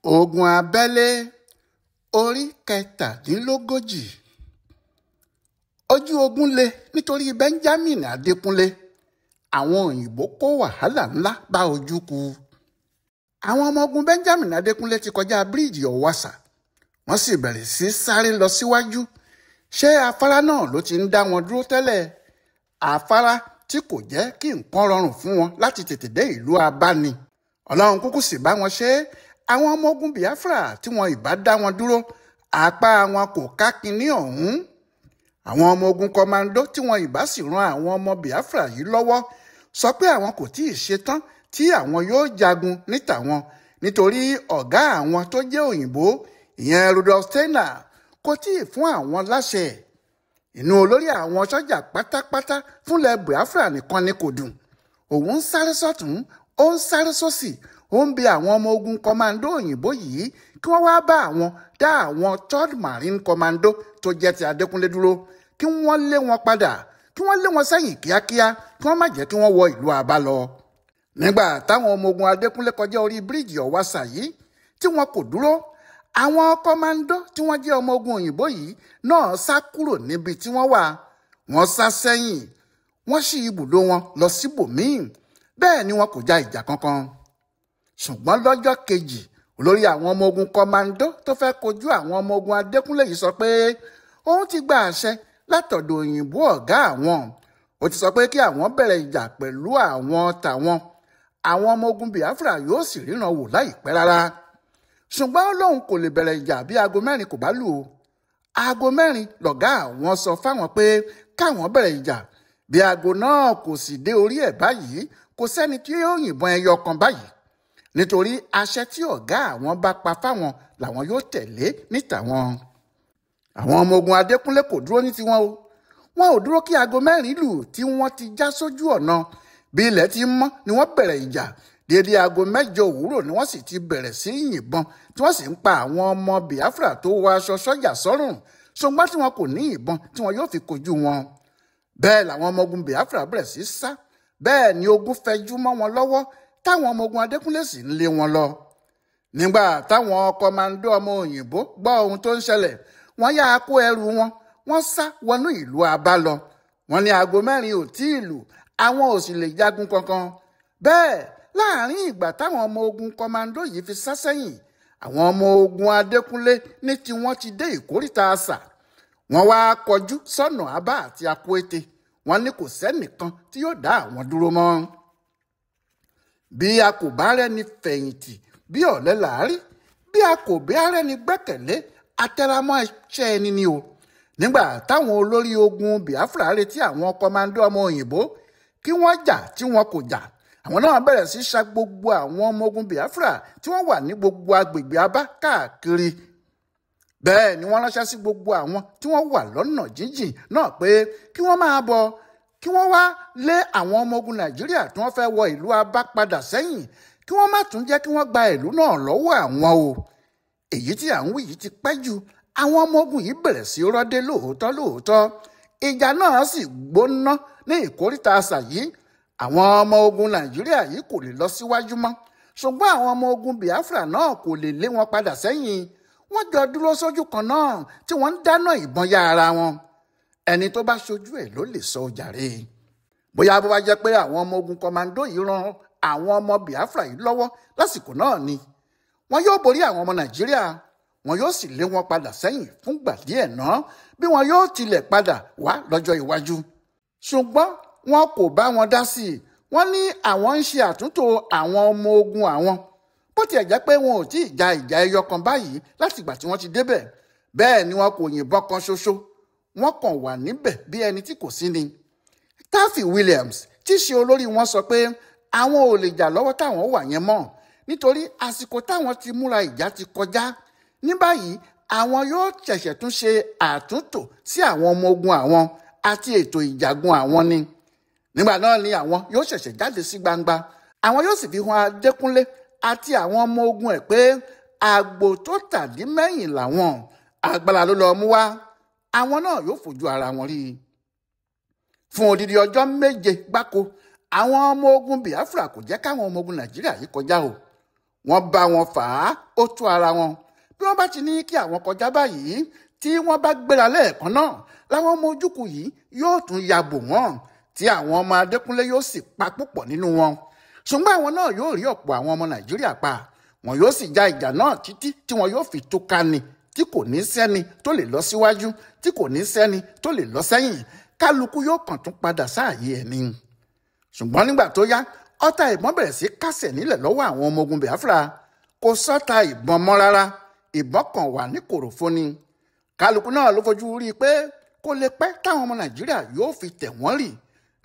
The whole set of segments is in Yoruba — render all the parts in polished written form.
Ogun abẹ́lé orí 37. Ojú ogun le nítorí Benjamin Adékúnlé. Àwọn òyìnbó kó wàhálà ńlá bá Ojukwu. Àwọn ọmọ ogun Benjamin Adékúnlé ti kọjá bíríìjì Ọ̀wàsà. Wọ́n sì bẹ̀rẹ̀ sí sáré lọ síwájú. Ṣé afárá náà ló ti ń dá wọn dúró tẹ́lẹ̀? Afárá tí kò jẹ́ kí nǹkan rọrùn fún wọn láti tètè dé ìlú Abáni. Ọlọ́run kúkú sì bá wọn ṣe é. Àwọn ọmọ ogun Biafra tí wọn ìbá dá wọn dúró, apá wọn kò ká kinní ọ̀hún. Àwọn ọmọ ogun kọmando tí wọn ìbá sì ran àwọn ọmọ Biafra yìí lọ́wọ́ sọ pé àwọn kò tíì ṣetán tí àwọn yóò jagun ní tàwọn, nítorí ọ̀gá àwọn tó jẹ́ òyìnbó ìyẹn Rudolf Steiner kò tíì fún àwọn láṣẹ. Inú olórí àwọn sọ́jà pátápátá fúnlẹ̀ Biafra nìkan ni kò dùn. Òun ń sáré sọ́tún, ó ń sáré sósì, ó ń bi àwọn ọmọ ogun kọmando òyìnbó yìí kí wọ́n wá bá àwọn dá àwọn Third Marine Commando tó jẹ́ ti Adékúnlé dúró, kí wọ́n lé wọn padà, kí wọ́n lé wọn sẹ́yìn kíákíá, kí wọ́n má jẹ́ kí wọ́n wọ ìlú Aba lọ. Nígbà táwọn ọmọ ogun Adékúnlé kọjá orí bíríìjì Ọ̀wàsà yìí tí wọn kò dúró, àwọn kọmando tí wọ́n jẹ́ ọmọ ogun òyìnbó yìí náà sá kúrò níbi tí wọ́n wà. Wọ́n sá sẹ́yìn, wọ́n ṣí ibùdó wọn lọ síbòmíì, bẹ́ẹ̀ ni wọn kò ja ìjà kankan. Ṣùgbọ́n lọ́jọ́ kejì, olórí àwọn ọmọ ogun kọmando tó fẹ́ kojú àwọn ọmọ ogun Adékúnlé yìí sọ pé òun ti gba àṣẹ látọ̀dọ̀ òyìnbó ọ̀gá àwọn. Ó ti sọ pé kí àwọn bẹ̀rẹ̀ ìjà pẹ̀lú àwọn tàwọn. Àwọn ọmọ ogun Biafra yóò sì ríran wò láìpẹ́ rárá. Ṣùgbọ́n ó lóun kò lè bẹ̀rẹ̀ ìjà bí aago 4 kò bá lù ú. Aago 4 lọ̀gá àwọn sọ fáwọn pé káwọn bẹ̀rẹ̀ ìjà. Bí aago náà kò sì dé orí ẹ̀ báyìí, kò sẹ́ni tí yóò yìnbọn ẹyọ kan báyìí, nítorí àṣẹ tí ọ̀gá àwọn bá pa fáwọn làwọn yóò tẹ̀lé ní tàwọn. Àwọn ọmọ ogun Adékúnlé kò dúró ní tiwọn o. Wọn ò dúró kí aago 4 lù tí wọ́n ti já sójú ọ̀nà. Bí ilẹ̀ ti mọ́ ni wọ́n bẹ̀rẹ̀ ìjà. Dédé aago 8 òwúrọ̀ ni wọ́n sì ti bẹ̀rẹ̀ sí yìnbọn, tí wọ́n sì ń pa àwọn ọmọ Biafra tó wọ aṣọ sọ́jà sọ́rùn, ṣùgbọ́n tí wọn kò ní ìbọn tí wọn yóò fi kojú wọn. Bẹ́ẹ̀ làwọn ọmọ ogun Biafra bẹ̀rẹ̀ sí sá. Bẹ́ẹ̀ ni ogun fẹjú mọ́ wọn lọ́wọ́, táwọn ọmọ ogun Adékúnlé sì ń lé wọn lọ. Nígbà táwọn kọmando ọmọ òyìnbó gbọ́ ohun tó ń ṣẹlẹ̀, wọ́n yá kó ẹrù wọn, wọ́n sá wọnú ìlú Aba lọ. Wọ́n ní aago 4 ò tí ì lù, àwọn ò sì lè jagun kankan. Bẹ́ẹ̀ láàrin ìgbà táwọn ọmọ ogun kọmando yìí fi sá sẹ́yìn, àwọn ọmọ ogun Adékúnlé ní tí wọ́n ti dé ìkóríta àṣà. Wọ́n wá kọjú sọ́nà Aba àti Akúété. Wọ́n ní kò sẹ́nìkan tí yóò dá àwọn dúró mọ́. Bí a kò bá rẹ́ni fẹ̀yìntì bí ọ̀lẹ làárí, bí a kò bá rẹ́ni gbẹ́kẹ̀lé, atẹramọ́ iṣẹ́ ẹni ni o. Nígbà táwọn olórí ogun Biafra retí àwọn kọmando ọmọ òyìnbó kí wọ́n jà tí wọn kò jà, àwọn náà bẹ̀rẹ̀ sí ṣa gbogbo àwọn ọmọ ogun Biafra tí wọ́n wà ní gbogbo agbègbè Aba káàkiri. Bẹ́ẹ̀ ni wọ́n ránṣẹ́ sí gbogbo àwọn tí wọ́n wà lọ́nà jíjìn náà pé kí wọ́n máa bọ̀, kí wọ́n wá lé àwọn ọmọ ogun Nàìjíríà tí wọ́n fẹ́ wọ ìlú Aba padà sẹ́yìn, kí wọ́n má tún jẹ́ kí wọ́n gba ìlú náà lọ́wọ́ àwọn o. Èyí tí à ń wí yìí ti pẹ́ jù. Àwọn ọmọ ogun yìí bẹ̀rẹ̀ sí rọ́dé lóòótọ́ lóòótọ́. Ìjà náà sì gbóná ní ìkóríta àṣà yìí. Àwọn ọmọ ogun Nàìjíríà yìí kò lè lọ síwájú mọ́, ṣùgbọ́n àwọn ọmọ ogun Biafra náà kò lè lé wọn padà sẹ́yìn. Wọ́n jọ dúró sójú kan náà tí wọ́n ń dáná ìbọn yá ara wọn. Ẹni tó bá ṣojú ẹ̀ ló lè sọ jàre. Bóyá bó bá jẹ́ pé àwọn ọmọ ogun kọmando yìí ran àwọn ọmọ Biafra yìí lọ́wọ́ lásìkò náà ni, wọn yóò borí àwọn ọmọ Nàìjíríà, wọn yóò sì lé wọn padà sẹ́yìn fúngbà díẹ̀ náà, bí wọn yóò tilẹ̀ padà wá lọ́jọ́ iwájú. Ṣùgbọ́n wọn kò bá wọn dá sí i. Wọ́n ní àwọn ń ṣe àtúntò àwọn ọmọ ogun àwọn, bó tiẹ̀ jẹ́ pé wọn ò tí ì ja ìjà ẹyọ kan báyìí látìgbà tí wọ́n ti débẹ̀. Bẹ́ẹ̀ ni wọn kò yìnbọn kan ṣoṣo, wọ́n kàn wà níbẹ̀ bí ẹni tí kò sí ni. Tafi Williams tí ṣe olórí wọn sọ pé àwọn ò lè jà lọ́wọ́ táwọn wà yẹn mọ́, nítorí àsìkò táwọn ti múra ìjà ti kọjá. Ní báyìí àwọn yóò ṣẹ̀ṣẹ̀ tún ṣe àtúntò sí àwọn ọmọ ogun àwọn àti ètò ìjagun àwọn ni. Nígbà náà ni àwọn yóò ṣẹ̀ṣẹ̀ jáde sí gbangba. Àwọn yóò sì fi hàn Adékúnlé àti àwọn ọmọ ogun ẹ̀ pé àgbò tó tàdí mẹ́yìn làwọn, agbára ló lọ mú wá. Àwọn náà yóò fojú ara wọn rí i. Fún odidi ọjọ́ 7 gbáko, àwọn ọmọ ogun Biafra kò jẹ́ káwọn ọmọ ogun Nàìjíríà yìí kọjá o. Wọ́n bá wọn fà á, ó tú ara wọn. Bí wọ́n bá ti ní kí àwọn kọjá báyìí, tí wọ́n bá gbéra lẹ́ẹ̀kan náà, láwọn ọmọ Ojukwu yìí yóò tún ya bò wọ́n, tí àwọn ọmọ Adékúnlé yóò sì pa púpọ̀ nínú wọn. Ṣùgbọ́n àwọn náà yóò rí ọ̀pọ̀ àwọn ọmọ Nàìjíríà pa. Wọn yóò sì ja ìjà náà títí tí wọn yóò fi túká ni, tí kò ní sẹ́ni tó lè lọ síwájú, tí kò ní sẹ́ni tó lè lọ sẹ́yìn. Kálukú yóò kàn tún padà sáàyè ẹ̀ ni. Ṣùgbọ́n nígbà tó yá, ọta ìbọn bẹ̀rẹ̀ sí kásẹ̀ nílẹ̀ lọ́wọ́ àwọn ọmọ ogun Biafra. Kò sọ́ta ìbọn mọ́ rárá, ìbọn kan wà ní kòròfo ni. Kálukú náà ló fojú rí i pé kò lè pẹ́ táwọn ọmọ Nàìjíríà yóò fi tẹ̀ wọ́n rì,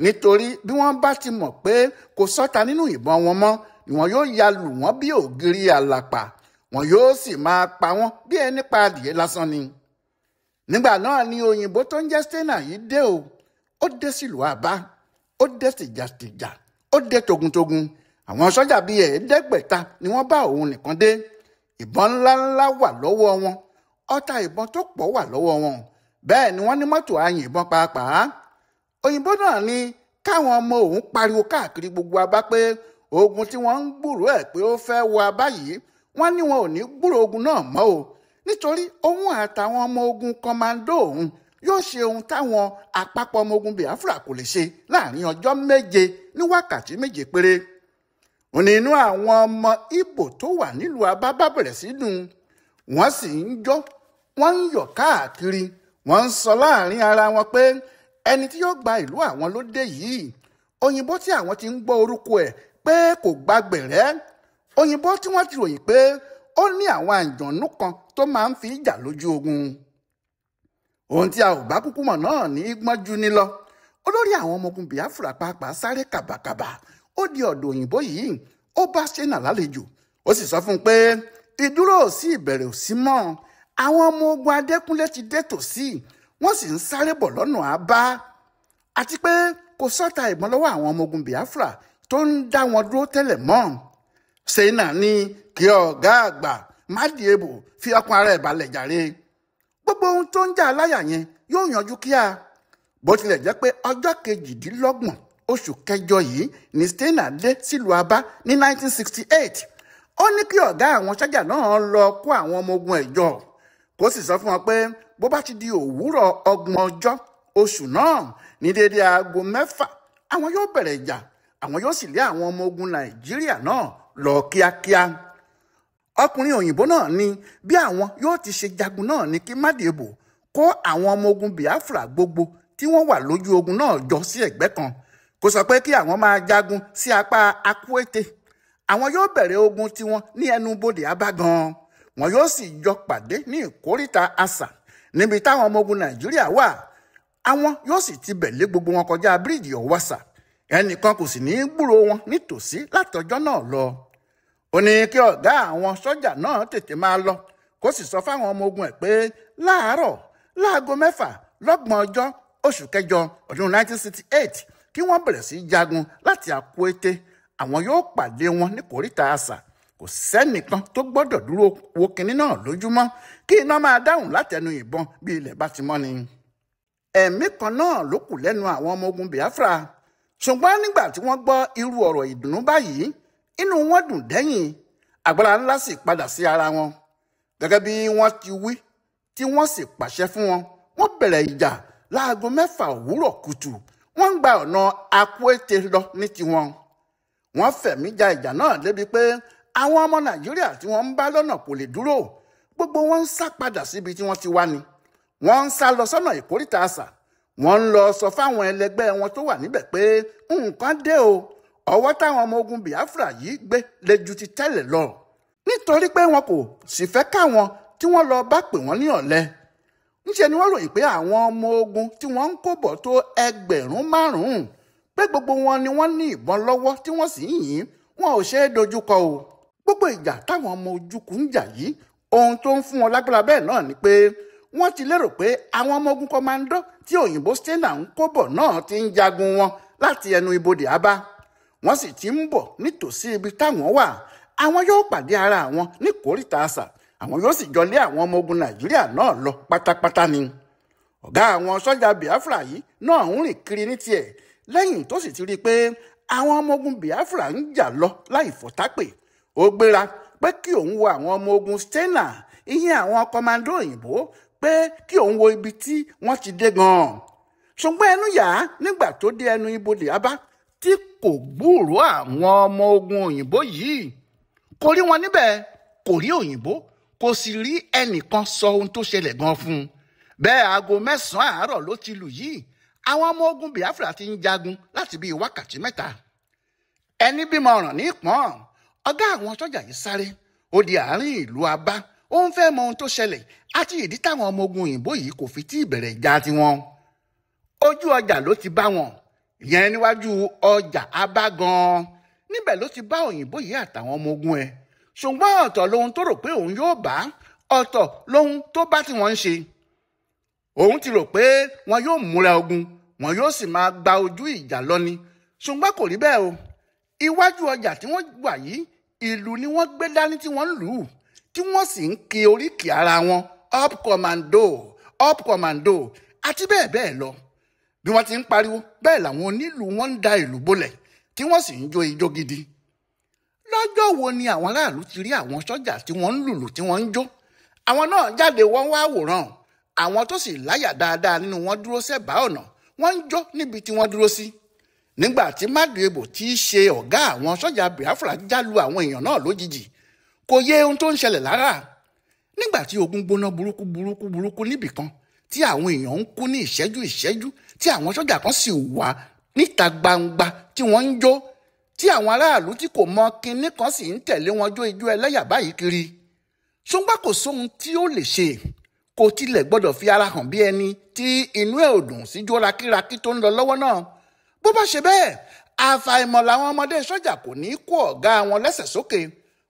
nítorí bí wọ́n bá ti mọ̀ pé kò sọ́ta nínú ìbọn wọn mọ́ ni wọn yóò ya lù wọ́n bí ògiri àlàpà, wọn yóò sì máa pa wọ́n bí ẹni pa adìyẹ lásán ni. Nígbà náà ni òyìnbó tó ń jẹ́ Steiner yìí dé o. Ó dé sílùú Àbá, ó dé tìjàtìjà, ó dé togun-togun. Àwọn sọ́jà bíi 500 ni wọ́n bá òun nìkan dé. Ìbọn ńláńlá wà lọ́wọ́ wọn, ọta ìbọn tó pọ̀ wà lọ́wọ́ wọn, bẹ́ẹ̀ ni wọ́n ní mọ́tò ayìnbọn pàápàá. Òyìnbó náà ni káwọn ọmọ òun pariwo káàkiri gbogbo Abá pé ogun tí wọ́n ń gbúròó ẹ̀ pé ó fẹ́ wọ Abá yìí, wọ́n ní wọn ò ní gbúròó ogun náà mọ́ o, nítorí òun àtàwọn ọmọ ogun kọmándó òun yóò ṣe ohun táwọn àpapọ̀ ọmọ ogun Biafra kò lè ṣe láàrin ọjọ́ 7 ní wákàtí 7 péré. Ó ní inú àwọn ọmọ Ìgbò tó wà nílùú Abá bá bẹ̀rẹ̀ sí dùn, wọ́n sì ń jó, wọ́n ń yọ̀ káàkiri, wọ́n ń sọ láàrin ara wọn pé ẹni tí yóò gba ìlú àwọn ló dé yìí. Òyìnbó tí àwọn ti ń gbọ́ orúkọ ẹ̀ pé kò gbàgbẹ̀rẹ́, òyìnbó tí wọ́n ti ròyìn pé ó ní àwọn àǹjọ̀nú kan tó máa ń fi ìjà lójú ogun. Ohun tí a ò bá kúkú mọ̀ náà ní gbọ́njú ní lọ. Olórí àwọn ọmọ ogun Biafra pàápàá sáré kàbàkàbà, ó di ọ̀dọ̀ òyìnbó yìí, ó bá Steiner lálejò, ó sì sọ fún un pé ìdúró ò sí, ìbẹ̀rẹ̀ ò sí mọ́. Àwọn ọmọ ogun Adékúnlé ti dé tòsí, wọ́n sì ń sáré bọ̀ lọ́nà Àbá, àti pé kò sọ́ta ìbọn lọ́wọ́ àwọn ọmọ ogun Biafra tó ń dá wọn dúró tẹ́lẹ̀ mọ́. Steiner ní kí ọ̀gá àgbà Madiebo fi ọkàn ara ẹ̀ balẹ̀ jàre, gbogbo ohun tó ń jà láyà yẹn yóò yanjú kíá. Bó tilẹ̀ jẹ́ pé ọjọ́ 28 oṣù kẹjọ yìí ni Steiner dé sílùú Abá ní 1968, ó ní kí ọ̀gá àwọn sọ́jà náà lọ kó àwọn ọmọ ogun ẹ̀ jọ, kó sì sọ fún wọn pé bó bá ti di òwúrọ̀ 30 ọjọ́ oṣù náà ní déédéé aago 6 àwọn yóò bẹ̀rẹ̀ ìjà, àwọn yóò sì lé àwọn ọmọ ogun Nàìjíríà náà lọ kíákíá. Ọkùnrin òyìnbó náà ní bí àwọn yóò ti ṣe jagun náà ní kí Madiebo kó àwọn ọmọ ogun Biafra gbogbo tí wọ́n wà lójú ogun náà jọ sí ẹ̀gbẹ́ kan, kó sọ pé kí àwọn máa jagun sí apá Akwete. Àwọn yóò bẹ̀rẹ̀ ogun tiwọn ní ẹnubodè Abá gan-an, wọn yóò sì jọ pàdé ní ìkóríta Asa níbi táwọn ọmọ ogun Nàìjíríà wà. Àwọn yóò sì ti bẹ̀ lé gbogbo wọn kọjá bíríìjì Ọ̀wàsà, ẹnìkan kò sì ní í gbúròó wọn nítòsí látọjọ́ náà lọ. Ó ní kí ọ̀gá àwọn sọ́jà náà tètè máa lọ, kó sì sọ fáwọn ọmọ ogun ẹ̀ pé láàárọ̀ láago 6 lọ́gbọ̀n ọjọ́ oṣù kẹjọ ọdún 1968 kí wọ́n bẹ̀rẹ̀ sí jagun láti Akwete. Àwọn yóò pàdé wọn ní kòríta Asa. Kò sẹ́nìkan tó gbọ́dọ̀ dúró wo kinní náà lójúmọ́, kí iná máa dáhùn látẹnu ìbọn bí ilẹ̀ bá ti mọ́ ni. Ẹ̀mí kan náà ló kù lẹ́nu àwọn ọmọ ogun Biafra. Ṣùgbọ́n nígbà tí wọ́n gbọ́ irú ọ̀rọ̀ ìdùnnú báyìí, inú wọn dùn dẹ́yìn, agbára ńlá sì padà sí ara wọn. Gẹ́gẹ́ bí wọ́n ti wí tí wọ́n sì pàṣẹ fún wọn, wọ́n bẹ̀rẹ̀ ìjà láago 6 òwúrọ̀ kùtù. Wọ́n ń gba ọ̀nà Akwete lọ ní tiwọn. Wọ́n fẹ̀mí ja ìjà náà débi pé àwọn ọmọ Nàìjíríà tí wọ́n ń bá lọ́nà kò lè dúró. Gbogbo wọn ń sá padà síbi tí wọ́n ti wá ni. Wọ́n ń sá lọ sọ́nà ìkóríta Asa. Wọ́n ń lọ sọ fáwọn ẹlẹgbẹ́ wọn tó wà níbẹ̀ pé nǹkan dé o, ọwọ́ táwọn ọmọ ogun Biafra yìí gbé le ju ti tẹ́lẹ̀ lọ, nítorí pé wọn kò sì fẹ́ káwọn tí wọ́n lọ bá pè wọ́n ní ọ̀lẹ. Ńṣe ni wọ́n ròyìn pé àwọn ọmọ ogun tí wọ́n ń kó bọ̀ tó 5,000, pé gbogbo wọn ni wọ́n ní ìbọn lọ́wọ́ tí wọ́n sì ń yìn, wọn ò ṣe é dojúkọ o. Gbogbo ìjà táwọn ọmọ Ojukwu ń jà yìí, ohun tó ń fún wọn lágbára bẹ́ẹ̀ náà ni pé wọ́n ti lérò pé àwọn ọmọ ogun kọmándó tí òyìnbó Steiner ń kó bọ̀ náà ti ń jagun wọn láti ẹnu ibodè Abá. Wọ́n sì ti ń bọ̀ nítòsí ibi táwọn wà. Àwọn yóò pàdé ara àwọn ní kòríta Asa, àwọn yóò sì jọ lé àwọn ọmọ ogun Nàìjíríà náà lọ pátápátá ni. Ọ̀gá àwọn sọ́jà Biafra yìí náà ń rìn kiri ní tiẹ̀, lẹ́yìn tó sì ti rí i pé àwọn ọmọ ogun Biafra ń jà lọ láì fọ̀tápè. Ó gbéra pé kí òun wo àwọn ọmọ ogun Steiner, ìyẹn àwọn kọmando òyìnbó, pé kí òun wo ibi tí wọ́n ti dé gan-an. Ṣùgbọ́n ẹnu yà á nígbà tó dé ẹnu ibodè Abá tí kò gbúròó àwọn ọmọ ogun òyìnbó yìí. Kò rí wọn níbẹ̀, kò rí òyìnbó, kò sì rí ẹnìkan sọ ohun tó ṣẹlẹ̀ gan fún un. Bẹ́ẹ̀ aago 9 àárọ̀ ló ti lù yìí. Àwọn ọmọ ogun Biafra ti ń jagun láti bíi wákàtí 3. Ẹni bímọ ọ̀ràn ní ìpọ́n. Ọ̀gá àwọn sọ́jà yìí sáré ó di àárín ìlú Abá. Ó ń fẹ́ mọ ohun tó ṣẹlẹ̀ àti ìdí táwọn ọmọ ogun òyìnbó yìí kò fi tí ìbẹ̀rẹ̀ ìjà tiwọn. Ojú ọjà ló ti bá wọn, ìyẹn níwájú ọjà Abá gan-an. Níbẹ̀ ló ti bá òyìnbó yìí àtàwọn ọmọ ogun ẹ̀. Ṣùgbọ́n ọ̀tọ̀ lohun tó rò pé òun yóò bá, ọ̀tọ̀ lohun tó bá tí wọ́n ń ṣe. Òun ti rò pé wọn yóò múra ogun, wọn yóò sì máa gba ojú ìjà lọ ni. Ṣùgbọ́n kò rí bẹ́ẹ̀ o. Iwájú ọjà tí wọ́n wà yìí, ìlú ni wọ́n gbé dání tí wọ́n ń lù ú, tí wọ́n sì ń ki oríkì ara wọn, up commando, up commando, àti bẹ́ẹ̀ bẹ́ẹ̀ lọ. Bí wọ́n ti ń pariwo, bẹ́ẹ̀ làwọn onílù wọn ń da ìlú bolẹ̀, tí wọ́n sì ń jó ijó gidi. Lọ́jọ́ wo ni àwọn aráàlú ti rí àwọn sọ́jà tí wọ́n ń lùlù tí wọ́n ń jó? Àwọn náà jáde wọ́n wá wòran. Àwọn tó sì láyà dáadáa nínú wọn dúró sẹ́bàá ọ̀nà, wọ́n ń jó níbi tí wọ́n dúró sí. Nígbà tí Maduebo tí í ṣe ọ̀gá àwọn sọ́jà Biafra jálu àwọn èèyàn náà lójijì, kò yé ohun tó ń ṣẹlẹ̀ lára. Nígbà tí ogun gbóná burúkú burúkú burúkú níbìkan, tí àwọn èèyàn ń kú ní ìṣẹ́jú ìṣẹ́jú, tí àwọn sọ́jà kan sì wà níta gbangba tí wọ́n ń jó, tí àwọn aráàlú tí kò mọ kinní kan sì ń tẹ̀lé wọn jó ijó ẹlẹ́yà báyìí kiri. Ṣùgbọ́n kò sóhun tí ó lè ṣe. Kò tilẹ̀ gbọ́dọ̀ fi ara hàn bí ẹni tí inú ẹ̀ ò dùn sí jó rakíraki tó ń lọ lọ́wọ́ náà. Bó bá ṣe bẹ́ẹ̀, àfàìmọ̀ làwọn ọmọdé sọ́jà kò ní kó ọ̀gá wọn lẹ́sẹ̀ sókè.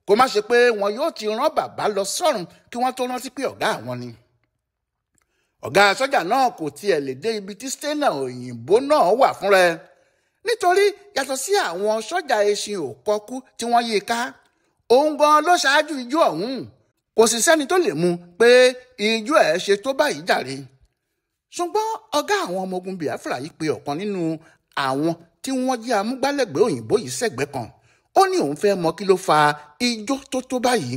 Kó má ṣe pé wọn yóò ti rán bàbá lọ sọ́run kí wọ́n tó rántí pé ọ̀gá àwọn ni. Ọ̀gá sọ́jà náà kò tiẹ̀ lè dé ibi tí Steiner òyìnbó náà wà fúnra ẹ̀. Nítorí yàtọ̀ sí àwọn sọ́jà eṣin òkọkú tí wọ́n yí i ká, òun gan ló ṣáájú ijó ọ̀hún. Kò sì sẹ́ni tó lè mú pé ijó ẹ̀ ṣe tó báyìí jàre. Ṣùgbọ́n ọ̀gá àwọn ọmọ ogun Biafra yìí pe ọ̀kan nínú àwọn tí wọ́n jẹ́ amúgbálẹ́gbẹ̀ẹ́ òyìnbó yìí sẹ́gbẹ̀ẹ́ kan. Ó ní òun fẹ́ mọ kí ló fa ijó tó tó báyìí.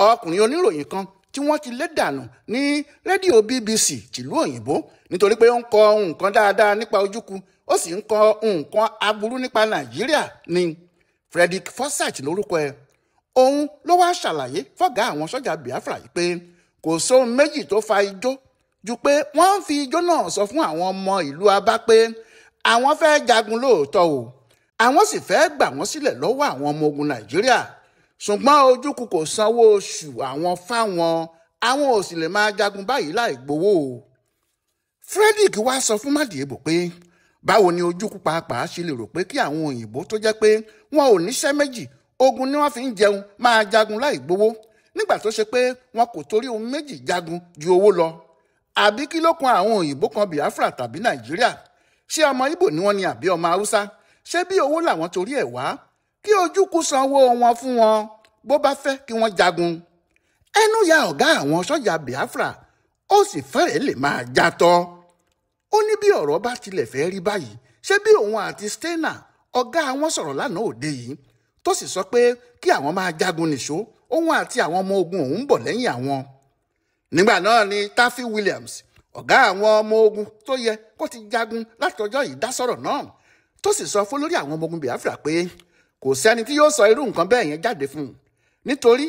Ọkùnrin oníròyìn kan tí wọ́n ti lé dànù ní rédíò BBC tìlú òyìnbó nítorí pé ó ń kọ nǹkan dáadáa nípa Ojukwu, ó sì ń kọ nǹkan aburú nípa Nàìjíríà ni Frederick Forsyth lórúkọ ẹ̀. Òun ló wá ṣàlàyé fọ́gá àwọn sọ́jà Biafra yìí pé kò sóhun méjì tó fa ijó ju pé wọ́n ń fi ijó náà sọ fún àwọn ọmọ ìlú Abá pé àwọn fẹ́ jagun lóòótọ́ o, àwọn sì fẹ́ gbà wọ́n sílẹ̀ lọ́wọ́ àwọn ọmọ ogun Nàìjíríà. Ṣùgbọ́n Ojukwu kò sanwó oṣù àwọn fáwọn, àwọn ò sì lè máa jagun báyìí láì gbowó o. Frederick wá sọ fún Maduebo pé báwo ni Ojukwu pàápàá ṣe lè rò pé kí àwọn òyìnbó tó jẹ́ pé wọn ò níṣẹ́ méjì, ogun ni wọ́n fi ń jẹun, máa jagun láì gbowó nígbà tó ṣe pé wọn kò torí ohun méjì jagun ju owó lọ. Àbí kí ló kan àwọn òyìnbó kan Biafra tàbí Nàìjíríà? Ṣé ọmọ Ìgbò ni wọ́n ni àbí ọmọ Haúsá? Ṣé bí owó làwọn torí ẹ̀ wá? Kí Ojukwu sanwó wọn fún wọn bó bá fẹ́ kí wọ́n jagun. Ẹnu ya ọ̀gá àwọn sọ́jà Biafra, ó sì fẹ́rẹ̀ẹ́ lè máa jatọ́. Ó ní bí ọ̀rọ̀ bá tilẹ̀ fẹ́ rí báyìí, ṣé bí òun àti Steiner ọ̀gá wọn sọ̀rọ̀ lánàá òde yìí, tó sì sọ pé kí àwọn máa jagun nìṣó, òun àti àwọn ọmọ ogun òun ń bọ̀ lẹ́yìn àwọn. Nígbà náà ni Tafi Williams, ọ̀gá àwọn ọmọ ogun tó yẹ kó ti jagun látọjọ́ yìí dá sọ̀rọ̀ náà, tó sì sọ fún lórí àwọn ọmọ ogun Biafra pé kò sẹ́ni tí yóò sọ irú nǹkan bẹ́ẹ̀ yẹn jáde fún un, nítorí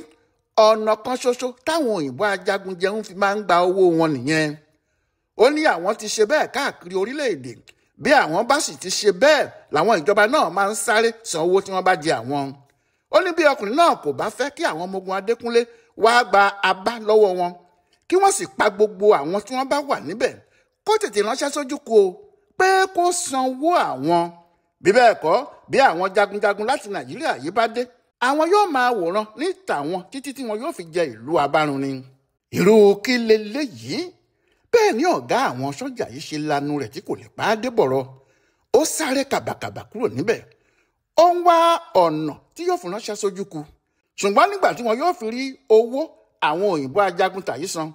ọ̀nà kan ṣoṣo táwọn òyìnbó ajagun jẹun fi máa ń gba owó wọn nìyẹn. Ó ní àwọn ti ṣe bẹ́ẹ̀ káàkiri orílẹ̀-èdè, bí àwọn bá sì ti ṣe bẹ́ẹ̀ làwọn ìjọba náà máa ń sáré san owó tí wọ́n bá jẹ àwọn. Ó ní bí ọkùnrin náà kò bá fẹ́ kí àwọn ọmọ ogun Adékúnlé wá gba Abá lọ́wọ́ wọn, kí wọ́n sì pa gbogbo àwọn tí wọ́n bá wà níbẹ̀, kó tètè ránṣẹ́ sójúkú o pé kó sanwó àwọn. Bí bẹ́ẹ̀ kọ́, bí àwọn jagunjagun láti Nàìjíríà yìí bá dé, àwọn yóò máa wòran ní tàwọn títí tí wọn yóò fi jẹ ìlú Abárun ni. Irú kí leléyìí? Bẹ́ẹ̀ ni ọ̀gá àwọn sọ́jà yìí ṣe lanu rẹ̀ tí kò lè pa á dé bọ̀rọ̀. Ó sáré kàbàkàbà kúrò níbẹ̀. Ó ń wá ọ̀nà tí yóò fi ránṣẹ́ sójúkú. Ṣùgbọ́n nígbà tí wọn yóò fi rí owó àwọn òyìnbó ajagun tàyí san,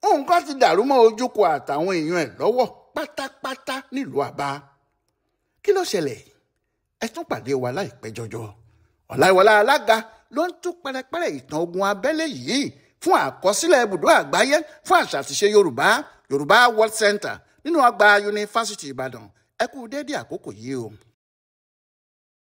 nǹkan ti dàrú mọ́ Ojukwu àtàwọn èèyàn ẹ̀ lọ́wọ́ pátápátá nílùú Àbá. Kí ló ṣẹlẹ̀? Ẹ tún pàdé wa láìpẹ́ jọjọ. Ọláìwọlá Alága ló ń tú pẹrẹpẹrẹ ìtàn ogun abẹ́lé yìí fún àkọsílẹ̀ ibùdó àgbáyé fún àṣà àtiṣe Yorùbá, Yorùbá World Center, nínú ọgbà Yunifásítì Ìbàdàn. Ẹ kú déédéé àkókò yìí o.